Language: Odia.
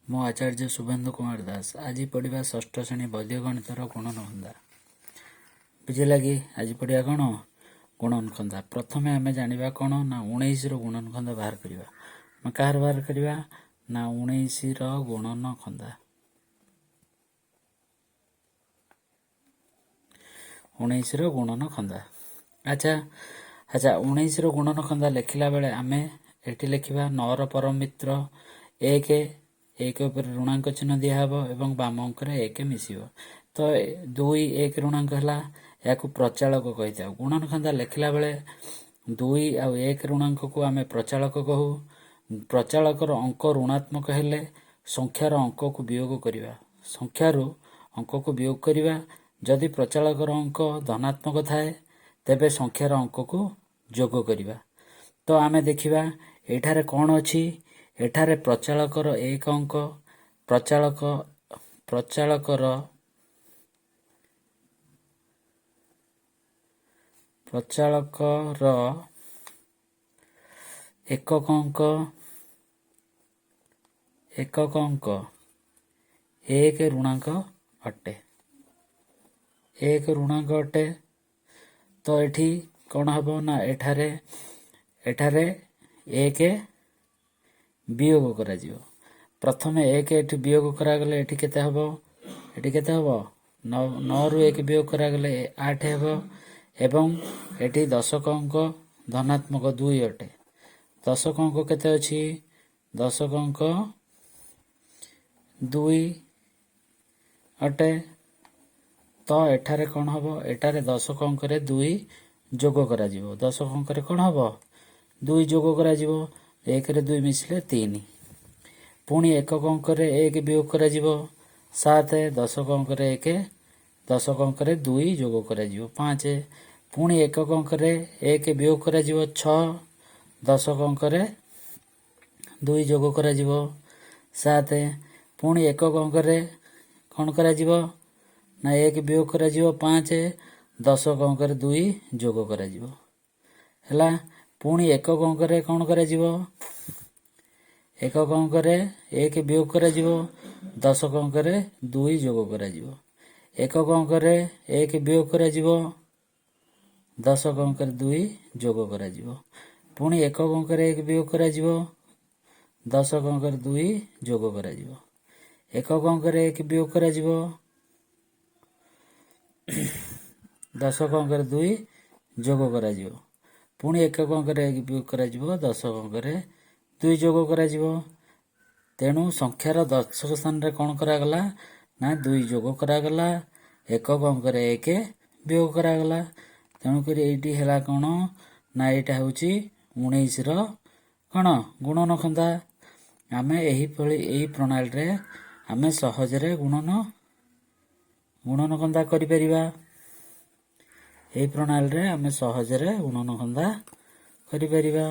ମୁଁ ଆଚାର୍ଯ୍ୟ ଶୁଭେନ୍ଦୁ କୁମାର ଦାସ। ଆଜି ପଢ଼ିବା ଷଷ୍ଠ ଶ୍ରେଣୀ ବୈଦିକ ଗଣିତର ଗୁଣନଖନ୍ଦା। ବୁଝିଲା କି? ଆଜି ପଢ଼ିବା କ'ଣ? ଗୁଣନଖନ୍ଦା। ପ୍ରଥମେ ଆମେ ଜାଣିବା କ'ଣ ନା 19ର ଗୁଣନଖନ୍ଦା ବାହାର କରିବା। ଆମେ କାହାର ବାହାର କରିବା ନା 19ର ଗୁଣନଖନ୍ଦା। 19ର ଗୁଣନଖନ୍ଦା। ଆଚ୍ଛା, 19ର ଗୁଣନଖନ୍ଦା ଲେଖିଲା ବେଳେ ଆମେ ଏଠି ଲେଖିବା 9ର ପରମ ମିତ୍ର 1, 1 ଉପରେ ଋଣାଙ୍କ ଚିହ୍ନ ଦିଆହେବ ଏବଂ ବାମ ଅଙ୍କରେ 1 ମିଶିବ। ତ 2 1 ଋଣାଙ୍କ ହେଲା, ଏହାକୁ ପ୍ରଚାଳକ କହିଥାଉ। ଗୁଣନଖନ୍ଦା ଲେଖିଲା ବେଳେ 2 ଆଉ 1 ଋଣାଙ୍କକୁ ଆମେ ପ୍ରଚାଳକ କହୁ। ପ୍ରଚାଳକର ଅଙ୍କ ଋଣାତ୍ମକ ହେଲେ ସଂଖ୍ୟାର ଅଙ୍କକୁ ବିୟୋଗ କରିବା, ସଂଖ୍ୟାରୁ ଅଙ୍କକୁ ବିୟୋଗ କରିବା। ଯଦି ପ୍ରଚାଳକର ଅଙ୍କ ଧନାତ୍ମକ ଥାଏ ତେବେ ସଂଖ୍ୟାର ଅଙ୍କକୁ ଯୋଗ କରିବା। ତ ଆମେ ଦେଖିବା ଏଠାରେ କ'ଣ ଅଛି। ଏଠାରେ ପ୍ରଚାଳକର 1 ଅଙ୍କ, ପ୍ରଚାଳକର ଏକକ ଅଙ୍କ, ଏକକ ଅଙ୍କ 1 ଋଣାଙ୍କ ଅଟେ, 1 ଋଣାଙ୍କ ଅଟେ। ତ ଏଠି କ'ଣ ହେବ ନା ଏଠାରେ 1 ବିୟୋଗ କରାଯିବ। ପ୍ରଥମେ 1 ଏଠି ବିୟୋଗ କରାଗଲେ ଏଠି କେତେ ହେବ? ଏଠି କେତେ ହେବ? 9ରୁ 1 ବିୟୋଗ କରାଗଲେ 8 ହେବ। ଏବଂ ଏଠି ଦଶକ ଅଙ୍କ ଧନାତ୍ମକ 2 ଅଟେ। ଦଶକ ଅଙ୍କ କେତେ ଅଛି? ଦଶକ ଅଙ୍କ 2 ଅଟେ। ତ ଏଠାରେ କ'ଣ ହେବ? ଏଠାରେ ଦଶକ ଅଙ୍କରେ 2 ଯୋଗ କରାଯିବ। ଦଶକ ଅଙ୍କରେ କ'ଣ ହେବ? 2 ଯୋଗ କରାଯିବ। 1ରେ 2 ମିଶିଲେ 3। ପୁଣି ଏକକ ଅଙ୍କରେ 1 ବିୟୋଗ କରାଯିବ 7। ଦଶକ ଅଙ୍କରେ 1, ଦଶକ ଅଙ୍କରେ 2 ଯୋଗ କରାଯିବ 5। ପୁଣି ଏକକ ଅଙ୍କରେ 1 ବିୟୋଗ କରାଯିବ 6। ଦଶକ ଅଙ୍କରେ 2 ଯୋଗ କରାଯିବ 7। ପୁଣି ଏକକ ଅଙ୍କରେ କ'ଣ କରାଯିବ ନା 1 ବିୟୋଗ କରାଯିବ 5। ଦଶକ ଅଙ୍କରେ 2 ଯୋଗ କରାଯିବ। ହେଲା। ପୁଣି ଏକକ ଅଙ୍କରେ କ'ଣ କରାଯିବ? ଏକକ ଅଙ୍କରେ 1 ବିୟୋଗ କରାଯିବ, ଦଶକ ଅଙ୍କରେ 2 ଯୋଗ କରାଯିବ। ଏକକ ଅଙ୍କରେ 1 ବିୟୋଗ କରାଯିବ, ଦଶକ ଅଙ୍କରେ 2 ଯୋଗ କରାଯିବ। ପୁଣି ଏକକ ଅଙ୍କରେ 1 ବିୟୋଗ କରାଯିବ, ଦଶକ ଅଙ୍କରେ 2 ଯୋଗ କରାଯିବ। ଏକକ ଅଙ୍କରେ 1 ବିୟୋଗ କରାଯିବ, ଦଶକ ଅଙ୍କରେ 2 ଯୋଗ କରାଯିବ। ପୁଣି ଏକକ ଅଙ୍କରେ 1 ବିୟୋଗ କରାଯିବ, ଦଶକ ଅଙ୍କରେ 2 ଯୋଗ କରାଯିବ। ତେଣୁ ସଂଖ୍ୟାର ଦଶକ ସ୍ଥାନରେ କ'ଣ କରାଗଲା ନା 2 ଯୋଗ କରାଗଲା, ଏକକ ଅଙ୍କରେ 1 ବିୟୋଗ କରାଗଲା। ତେଣୁକରି ଏଇଠି ହେଲା କ'ଣ ନା ଏଇଟା ହେଉଛି 19ର କ'ଣ ଗୁଣନଖନ୍ଦା। ଆମେ ଏହିଭଳି ଏହି ପ୍ରଣାଳୀରେ ଆମେ ସହଜରେ ଗୁଣନଖନ୍ଦା କରିପାରିବା। ଏହି ପ୍ରଣାଳୀରେ ଆମେ ସହଜରେ ଗୁଣନଖନ୍ଦା କରିପାରିବା।